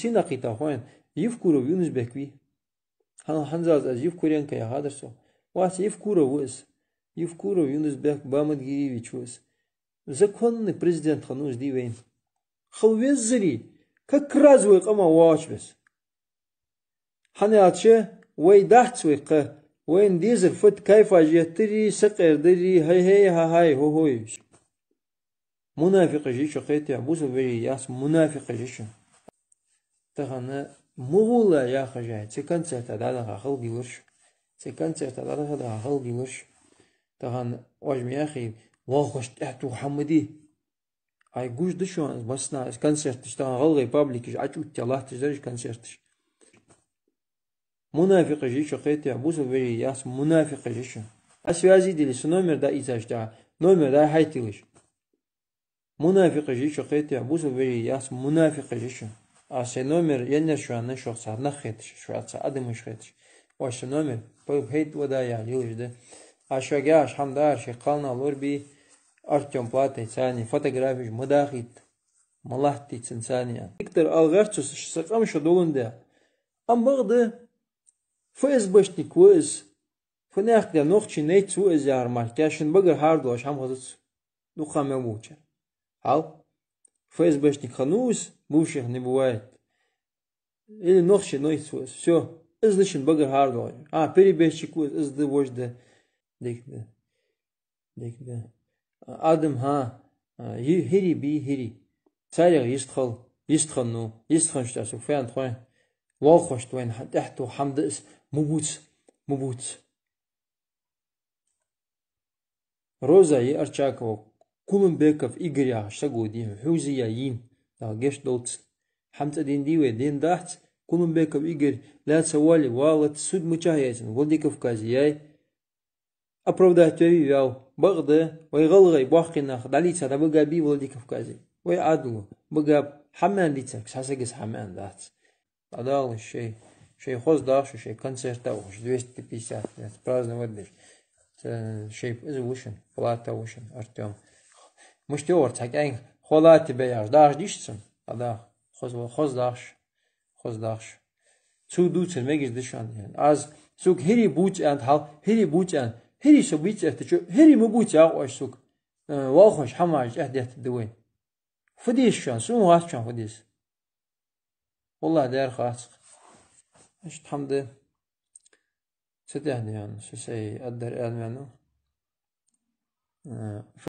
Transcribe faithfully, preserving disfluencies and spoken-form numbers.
Сенна кхийттав хой хьона? Евкуров Юнус-Бек вий. ХӀан-, хӀанзалца аз Евкуренко яхадар цох. Вац, Евкуров ва из. Евкуров Юнус-Бек Баматгириевич ва из. Законный президент хиннав из, дий вайна. Хила везаре, как раз вай къаман воагӀача беса. ХӀана аьлча, вай дац вай кхы, вайна дезар фуд, кайфаш еттари, сакъердари, хӀай-хӀей, хӀа-хӀай, хӀо-хӀой. Мунафикъаш я уж, кхетий, бусалба вежарий яц, мунафикъаш я уж. Тахан мугӀулла яхаш я, цу концерта дӀадаха хала гиларш. Цу концерта дӀадаха, даха хала гиларш. Тахан оаш ма яхий, лоалахошта тӀехьа тоха хӀама дий. Ай, гуш да шоана массанахьа из концерташ, тахан гӀалгӀай пабликаш Ӏочуоттаяь латташ дар уж концерташ. Мунафикъаш я уж, кхетий, бусалба вежарий яц, мунафикъаш я уж. Аз связи дилла са номер дӀаийцача, номер дӀа-хьа тиллаш. Мунафикъаш я уж, кхетий, бусалба вежарий яц, мунафикъаш я уж. Аз сай номер еннаяр шоана, шух цхьа нах хеташ, шух цхьа адамаш хеташ. Оаш са номер, пай-, хӀайта вада яхаш лелаш да. Аз шуга яхаш хӀама дар, шоай кхалнах лорабе, Артём Платайца цхьана фотографеш ма дахийта, ма латтийта цунца цхьана. Виктор ала гӀерт цо, са къам шо доландаь. Амма бакъда, ФСБшник ва из, фуннахьа да, нохчий найц ва из яхар мара, кхы шун багара хьарадоалаш хӀама хазац. Дукха мел болча. Хьал? ФСБшник хиннав из, бывших не бывает. Или нохчий найц ва из. Всё. Из да шун багара хьарадоалаш. А, перебежчик ва из, из да, вож да. Дика да. Дика да. Адам, хӀа, а, йи-, хӀирий бий, хӀирий. Царех йистхила, йистхиннав, йистхиннача тӀа сога фу аьннад хой хьона? Лоалахошта вайна хьа-, тӀехьа тоха хӀама да из, ма бувца, ма бувца. Роза Арчакова, Кулумбеков Игорь яхаш саг ва, дий хьона, Фаузия йийна, Дала гешт долда цунна. ХӀама цӀадена дий вай, дена дац, Кулумбеков Игорь лаьца вале, валац, суд мичахьа яьй цун, Владикавказе яьй. Оправдать ваьвий, ваьв. Бакъда, вай гӀалгӀай боккхий нах дӀалийца дӀабига бий Владикавказе? Вай Ӏаьдало, бига ба, хӀама аьнна дийцар, цхьан сага хӀама аьнна дац. ДӀадахалаш шоай, шоай хоза даха шо, шоай концерта ухаш, двести пятьдесят лет праздновать деш. Ца-, шоай из ва шун, Плата ва шун, Артём. Мишта йоагӀар цхьа кӀаьнк, хвала тебе яхаш, дахаш дий шо цунна? ДӀадаха. Хоза, хоза даха шо. Хоза даха шо. Цо дувцар мегаш да шоана. Аз сога хӀирий бувца аьннад хьал, хӀирий бувца аьннад. ХӀирий со бувца аьннад, чу, хӀирий ма бувца яхаш сога. Э, лоалахошта хӀамаш тӀехьа деттаргда вай. Фу деза шоана, сона хац шоана фу деза. ВаллахӀи, дера хац. Иштта хӀама да. Цу тӀехьа да шоана, со сай аддар аьнна ваьннав. Э,